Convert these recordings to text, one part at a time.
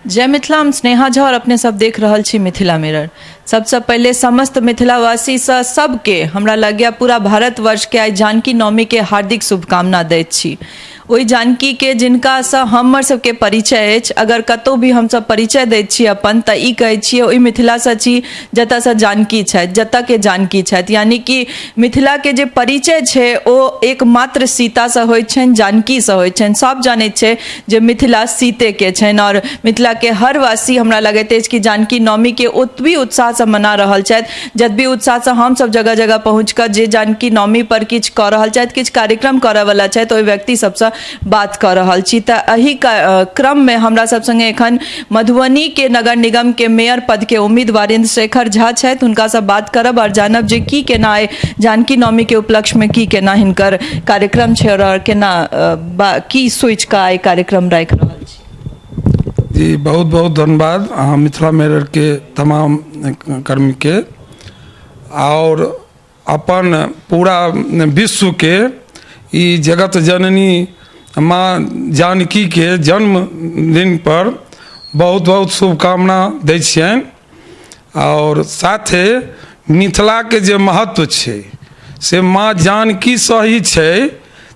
जय मिथिला। हम स्नेहा झा और अपने सब देख रहल छी मिथिला मिरर। सबसँ पहिले समस्त मिथिलावासीसँ सबके, हमरा लगैया पूरा भारतवर्षके, आइ जानकी नवमीके हार्दिक शुभकामना दैत छी। ओहि जानकीके जिनकासँ हमर सबके परिचय अछि। अगर कतहु भी हमसब परिचय दैत छी अपन, तऽ ई कहै छियै, ओहि मिथिलासँ छी जतऽसँ जानकी छथि, जतऽके जानकी छथि। यानि कि मिथिलाके जे परिचय छै, ओ एकमात्र सीतासँ होइत छनि, जानकीसँ होइत छनि। सब जानैत छै जे मिथिला सीतेके छनि आओर मिथिलाके हर वासी, हमरा लगैत अछि कि जानकी नवमीके ओतबी उत्साहसँ मना रहल छथि, जतबी उत्साहसँ हमसभ जगह जगह पहुँच कऽ जे जानकी नवमी पर किछु कऽ रहल छथि, किछु कार्यक्रम करऽवला छथि, ओहि व्यक्ति सभसँ बात कऽ रहल छी। तऽ एहि क्रममे हमरा सब सङ्गे एखन मधुबनीके नगर निगमके मेयर पदके उम्मीदवार इंद्रशेखर झा छथि। हुनकासँ बात करब आओर जानब जे की केना आइ जानकी नवमीके उपलक्ष्यमे की केना हिनकर कार्यक्रम छै आओर केना की सोचि कऽ आइ कार्यक्रम राखि रहल छी। जी, बहुत बहुत धन्यवाद अहाँ मिथिला मिररके तमाम कर्मीके आओर अपन पूरा विश्वके। ई जगत जननी माँ जानकीके जन्मदिन पर बहुत बहुत शुभकामना दै छियनि। आओर साथे मिथिलाके जे महत्व छै, से माँ जानकीसँ ही छै।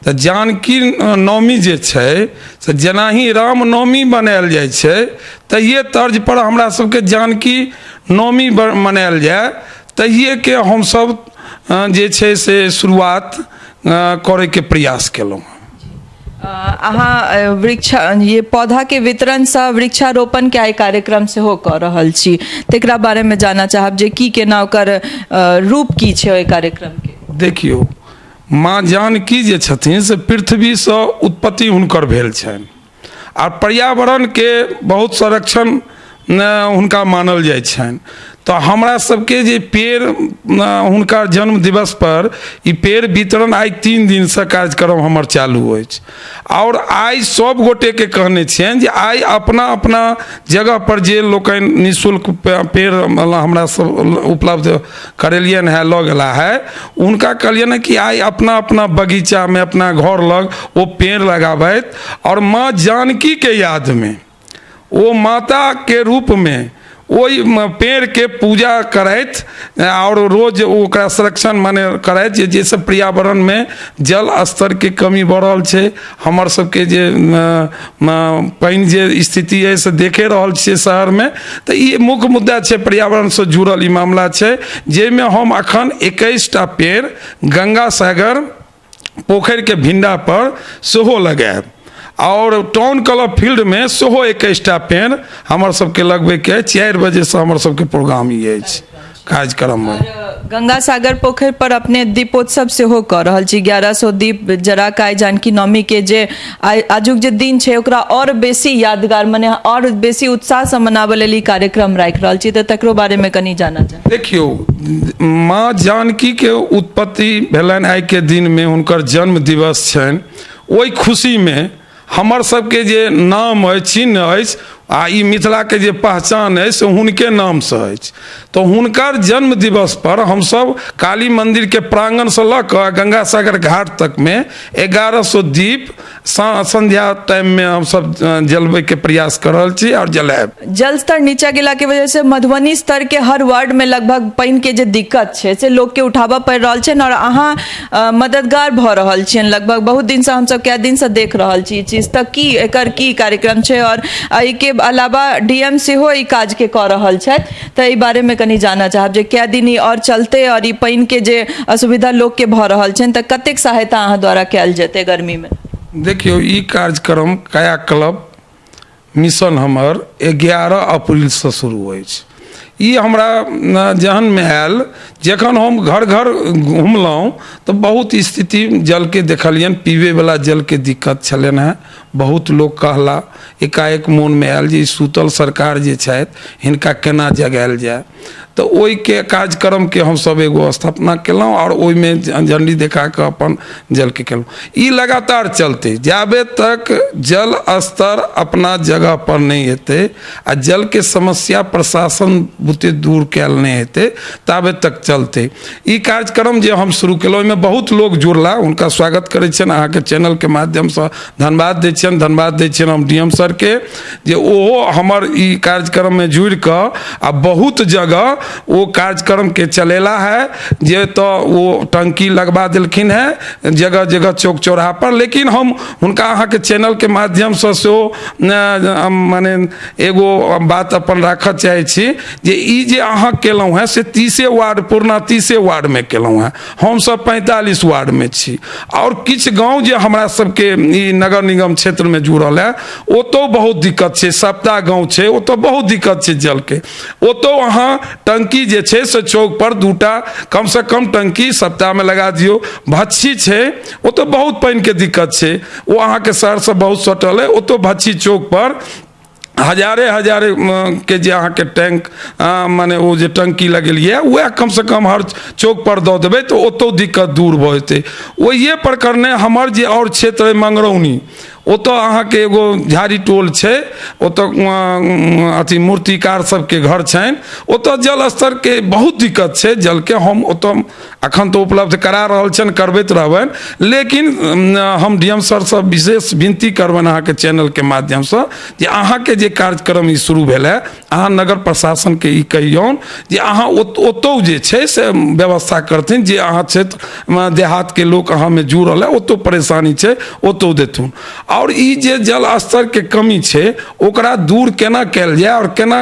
तऽ जानकी नवमी जे छै, से जेनाही रामनवमी मनायल जाइ छै, तहिए तर्जपर हमरा सबके जानकी नवमी मनायल जाय, तहिएके हमसब जे छै से शुरुआत करैके प्रयास केलहुँ। अहाँ वृक्ष ये पौधाके वितरणसँ वृक्षारोपणके आइ कार्यक्रम सेहो कऽ रहल छी। तकरा बारेमे जानऽ चाहब जे की केना ओकर रूप की छै ओहि कार्यक्रमके? देखियौ, माँ जानकी जे छथिन, से पृथ्वीसँ उत्पत्ति हुनकर भेल छनि आ पर्यावरणके बहुत संरक्षण हुनका मानल जाइ छनि। तऽ हमरा सबके जे पेड़, हुनका जन्म दिवस पर ई पेड़ वितरण आइ 3 दिनसँ कार्यक्रम हमर चालू अछि। आओर आइ सब गोटेके कहने छियनि जे आइ अपना अपना जगह पर जे लोकनि निःशुल्क पेड़ मतलब हमरा सब उपलब्ध करेलियनि है, लऽ गेला है, हुनका कहलियनि कि आइ अपना अपना बगीचामे, अपना घर लग ओ पेड़ लगाबथि आओर माँ जानकीके यादमे ओ माताके रूपमे ओहि पेड़के पूजा करथि आओर रोज ओकरा संरक्षण माने करथि, जे जाहिसँ पर्यावरणमे जल स्तरके कमी बढ़ल छै। हमर सबके जे पानि जे स्थिति अइ, से देखे रहल छियै शहरमे। तऽ ई मुख्य मुद्दा छै, पर्यावरणसँ जुड़ल ई मामला छै, जाहिमे हम अखन 21टा पेड़ गंगा सागर पोखरिके भिंडा पर सेहो लगायब आओर टाउन क्लब फील्डमे सेहो 21टा पेड़ हमर सबके लगबैके अछि। 4 बजेसँ हमर सबके प्रोग्राम ई अछि, कार्यक्रम। गंगा सागर पोखरि पर अपने दीपोत्सव सेहो कऽ रहल छी। 1100 दीप जरा कऽ आइ जानकी नवमी के जे आजुक जे दिन छै, ओकरा आओर बेसी यादगार, मने आओर बेसी उत्साहसँ मनाबऽ लेल ई कार्यक्रम राखि रहल छी। तऽ तकरो बारेमे कनि जानऽ चाहब। देखियौ, माँ जानकीके उत्पत्ति भेलनि आइके दिनमे, हुनकर जन्म दिवस छनि। ओहि खुशीमे हमर सबके जे नाम अछि, चिन्ह अछि आ ई मिथिलाके जे पहचान अछि, से हुनके नामसँ अछि। तऽ हुनकर जन्म दिवस पर हमसब काली मन्दिरके प्राङ्गणसँ लऽ कऽ गंगा सागर घाट तकमे 1100 दीप संध्या टाइममे हमसब जलबैके प्रयास कऽ रहल छी आओर जलायब। जल स्तर नीचा गेला के वजह से मधुबनी स्तर के हर वार्ड में लगभग पानि के जे दिक्कत छै, से लोक के उठाबऽ पड़ि रहल छनि आओर अहाँ मददगार भऽ रहल छियनि। लगभग बहुत दिनसँ हमसब कए दिनसँ देख रहल छी ई चीज। तऽ की एकर की कार्यक्रम छै? आओर एहिके अलावा डीएम सेहो ई काज के कऽ रहल छथि। तऽ एहि बारे मे कनि जानऽ चाहब जे कए दिन ई आओर चलतै आओर ई पानि के जे असुविधा लोक के भऽ रहल छनि, तऽ कतेक सहायता अहाँ द्वारा कयल जेतै गर्मी मे? देखियौ, ई कार्यक्रम कायाकल्प मिशन हमर 11 अप्रैलसँ शुरू अछि। ई हमरा जहनमे आयल जखन हम घर घर घुमलहुँ, तऽ बहुत स्थिति जलके देखलियनि। पीबैवला जलके दिक्कत छलनि हेँ। बहुत लोक कहला। एकाएक मोनमे आयल जे ई सुतल सरकार जे छथि, हिनका केना जगायल जाय? तऽ ओहिके कार्यक्रमके हमसभ एगो स्थापना केलहुँ आओर ओहिमे झण्डी देखा कऽ अपन जलके केलहुँ। ई लगातार चलतै, जाबे तक जल स्तर अपना जगह पर नहि एतै आ जलके समस्या प्रशासन बुझ बुते दूर कयल नहि हेतै ताबे तक चलतै। ई कार्यक्रम जे हम शुरू केलहुँ ओहिमे बहुत लोक जुड़ला, हुनका स्वागत करै छियनि, अहाँके चैनलके माध्यमसँ धन्यवाद दै छियनि। धन्यवाद दै छियनि हम डी एम सरके जे ओहो हमर ई कार्यक्रममे जुड़ि कऽ आ बहुत जगह ओ कार्यक्रमके चलेला है, जे तऽ ओ टंकी लगबा देलखिन हेँ जगह जगह चौक चौराहा पर। लेकिन हम हुनका अहाँके चैनलके माध्यमसँ सेहो मने एगो बात अपन राखऽ चाहै छी जे ई जे अहाँ केलहुँ हेँ से 30 वार्ड, पुरना 30 वार्डमे केलहुँ हेँ, हमसब 45 वार्डमे छी आओर किछु गाँव जे हमरा सबके ई नगर निगम क्षेत्रमे जुड़ल है ओतौ बहुत दिक्कत छै। सप्ताह गाँव छै ओतऽ बहुत दिक्कत छै जलके, ओतौ अहाँ टंकी जे छै से चौक पर 2टा कमसँ कम टंकी सप्ताहमे लगा दियौ। भच्छी छै ओतऽ बहुत पानिके दिक्कत छै, ओ अहाँके शहरसँ बहुत सटल अइ, ओतौ भच्छी चौक पर हजारे हजारे के जे अहाँके टैंक मने ओ जे टंकी लगेलियै वएह कमसँ कम हर चौक पर दऽ देबै तऽ ओतौ दिक्कत दूर भऽ जेतै। ओहिए प्रकरणे हमर जे आओर क्षेत्र अइ मंगरौनी, ओतऽ अहाँके एगो झाड़ी टोल छै, ओतऽ अथी मूर्तिकार सबके घर छनि, ओतऽ जल स्तरके बहुत दिक्कत छै जलके। हम ओतऽ अखन तऽ उपलब्ध करा रहल छनि, करबैत रहबनि, लेकिन हम डी एम सरसँ विशेष विनती करबनि अहाँके चैनलके माध्यमसँ जे अहाँके जे कार्यक्रम ई शुरू भेल है अहाँ नगर प्रशासनके ई कहियौन जे अहाँ ओतौ जे छै से व्यवस्था करथिन, जे अहाँ क्षेत्रमे देहातके लोक अहाँमे जुड़ल है ओतौ परेशानी छै ओतौ देथुन। आओर ई जे जल स्तरके कमी छै ओकरा दूर केना कयल जाय आओर केना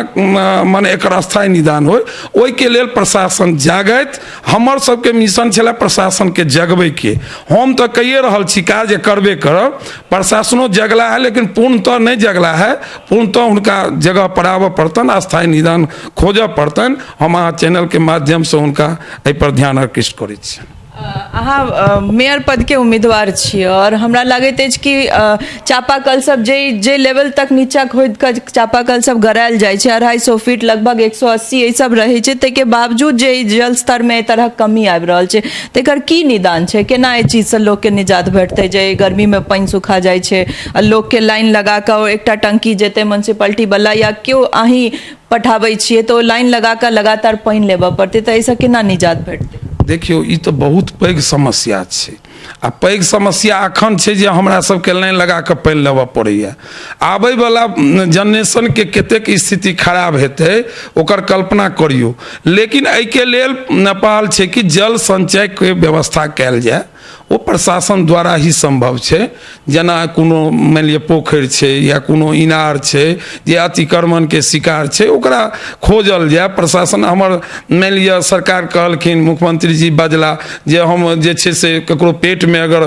मने एकर स्थायी निदान होइ, ओहिके लेल प्रशासन जागैत। हमर सबके मिशन छलै प्रशासनके जगबैके, हम तऽ कहिए रहल छी काज करबे करब, प्रशासनो जगला है लेकिन पूर्णतः नहि जगला है, पूर्णतः हुनका जगह पर आबऽ पड़तनि, स्थायी निदान खोजऽ पड़तनि। हम अहाँ चैनलके माध्यमसँ हुनका एहिपर ध्यान आकृष्ट करै छी। अहाँ मेयर पदके उम्मीदवार छी आओर हमरा लागैत अछि कि चापाकल सब जे जे लेवल तक नीचा खोदि कऽ चापाकल सब गड़ायल जाइ छै, 250 फीट लगभग 180 एहि सब रहै छै, ताहिके बावजूद जे ई जल स्तरमे एहि तरहक कमी आबि रहल छै तऽ एकर की निदान छै? केना एहि चीजसँ लोकके निजात भेटतै जे गर्मीमे पानि सुखा जाइ छै आ लोकके लाइन लगा कऽ एकटा टंकी जेतै म्युनिसिपैलिटी वाला या केओ अहीं पठाबै छियै तऽ ओ लाइन लगा कऽ लगातार पानि लेबऽ पड़तै, तऽ एहिसँ केना निजात भेटतै? देखियौ, ई तऽ बहुत पैघ समस्या छै आ पैघ समस्या एखन छै जे हमरा सबके लाइन लगा कऽ पानि लेबऽ पड़ैए। आबैवला जेनरेशनके कतेक स्थिति खराब हेतै ओकर कल्पना करियौ। लेकिन एहिके लेल पहल छै कि जल सञ्चयके व्यवस्था कयल जाय, ओ प्रशासन द्वारा ही सम्भव छै। जेना कोनो मानि लिअ पोखरि छै या कोनो इनार छै जे अतिक्रमणके शिकार छै, ओकरा खोजल जाय। प्रशासन हमर मानि लिअ सरकार कहलखिन, मुख्यमंत्री जी बजला जे हम जे छै से ककरो पेटमे अगर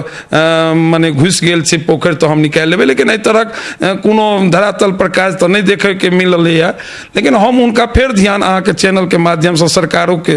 मने घुसि गेल छै पोखरि तऽ हम निकालि लेबै, लेकिन एहि तरहक कोनो धरातल पर काज तऽ नहि देखैके मिललैए। लेकिन हम हुनका फेर ध्यान अहाँके चैनलके माध्यमसँ सरकारोके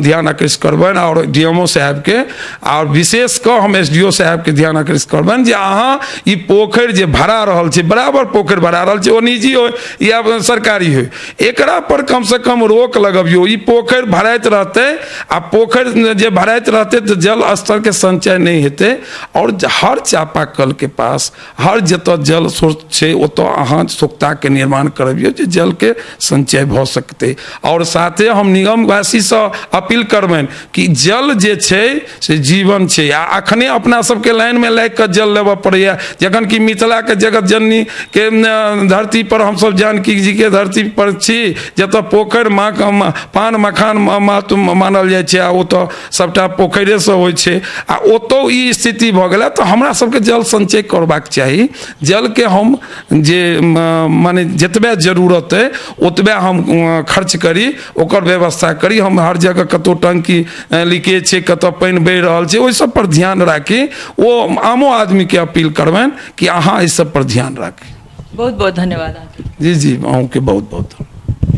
ध्यान आकृष्ट करबनि आओर डी एम ओ साहेबके, आओर विशेष कऽ हम एस डी ओ साहेबके ध्यान आकृष्ट करबनि जे अहाँ ई पोखरि जे भरा रहल छै, बराबर पोखरि भरा रहल छै, ओ निजी होइ या सरकारी होइ, एकरा पर कमसँ कम रोक लगबियौ। ई पोखरि भराइत रहतै आ पोखरि जे भराइत रहतै तऽ जल स्तरके संचय नहि हेतै। आओर हर चापाकलके पास हर जतऽ जल स्रोत छै ओतऽ अहाँ सोख्ताके निर्माण करबियौ जे जलके संचय भऽ सकतै। आओर साथे हम निगमवासीसँ अपील करबनि कि जल जे छै से जीवन छै, आ अखने अपना सबके लाइनमे लागि कऽ जल लेबऽ पड़ैए, जखन कि मिथिलाके जगत जननीके धरती पर हमसब जानकी जीके धरती पर छी, जतऽ पोखरि माँ पान मखान महत्व मानल जाइ छै आ ओतऽ सबटा पोखरिएसँ होइ छै, आ ओतौ ई स्थिति भऽ गेलै तऽ हमरा सबके जल सञ्चय करबाक चाही। जलके हम जे मने जतबे जरूरत अइ ओतबे हम खर्च करी, ओकर व्यवस्था करी। हम हर जगह कतहु टंकी लीकेज छै, कतऽ पानि बहि रहल छै, ओहि सब पर ध्यान राखी। ओ आमो आदमीके अपील करबनि कि अहाँ एहि सब पर ध्यान राखी। बहुत बहुत धन्यवाद अहाँके। जी जी, अहूँके बहुत बहुत।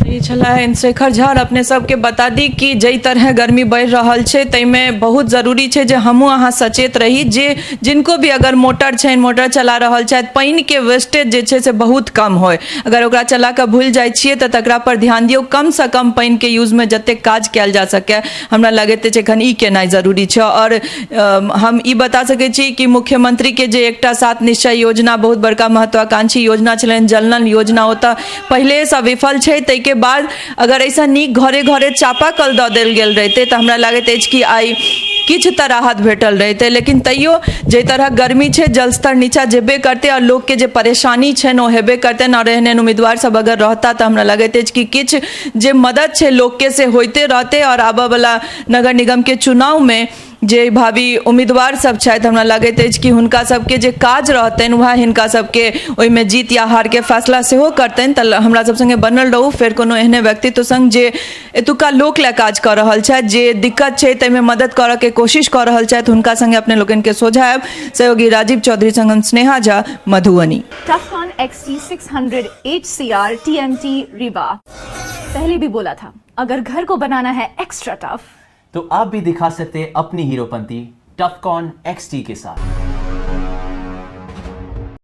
ई छलाह इन्द्रशेखर झा। और अपने सबके बता दी कि जाहि तरह गर्मी बढ़ि रहल छै ताहिमे बहुत जरूरी छै जे हमहूँ अहाँ सचेत रही, जे जिनको भी अगर मोटर छनि, मोटर चला रहल छथि, पानिके वेस्टेज जे छै से बहुत कम होइ। अगर ओकरा चला कऽ भूलि जाइ छियै तऽ तकरा पर ध्यान दियौ। कमसँ कम पानिके यूजमे जतेक काज कयल जा सकै, हमरा लगैत अछि एखन ई केनाइ जरूरी छै। आओर हम ई बता सकै छी कि मुख्यमंत्रीके जे एकटा सात निश्चय योजना, बहुत बड़का महत्वाकांक्षी योजना छलनि जल नल योजना, ओ तऽ पहिलेसँ विफल छै, ताहिके बाद अगर एहिसँ नीक घरे घरे चापाकल दऽ देल गेल रहितै तऽ हमरा लागैत अछि कि आइ किछु तऽ राहत भेटल रहितै। लेकिन तैयो जाहि तरहक गर्मी छै, जलस्तर नीचा जेबे करतै आओर लोकके जे परेशानी छनि ओ हेबे करतनि। आओर एहन एहन उम्मीदवार सब अगर रहता तऽ हमरा लगैत अछि कि किछु जे मदद छै लोकके से होइते रहतै। आओर आबऽवला नगर निगमके चुनावमे जे भावी उम्मीदवार सब छथि, हमरा लगैत अछि कि हुनका सबके जे काज रहतनि वएह हिनका सबके ओहिमे जीत या हारके फैसला सेहो करतनि। तऽ हमरा सब सङ्गे बनल रहू, फेर कोनो एहने व्यक्तित्व सङ्ग जे एतुका लोक लए काज कऽ रहल छथि, जे दिक्कत छै ताहिमे मदद करऽके कोशिश कऽ रहल छथि, हुनका सङ्गे अपने लोकनिके सोझा आयब। सहयोगी राजीव चौधरी सङ्ग हम Sneha Jha, Madhubani. Tufcon XT600 HCR TMT Rewa। पहले भी बोला था, अगर घर को बनाना है एक्स्ट्रा टफ तो आप भी दिखा सकते हैं अपनी हीरोपंती टफकॉन XT के साथ।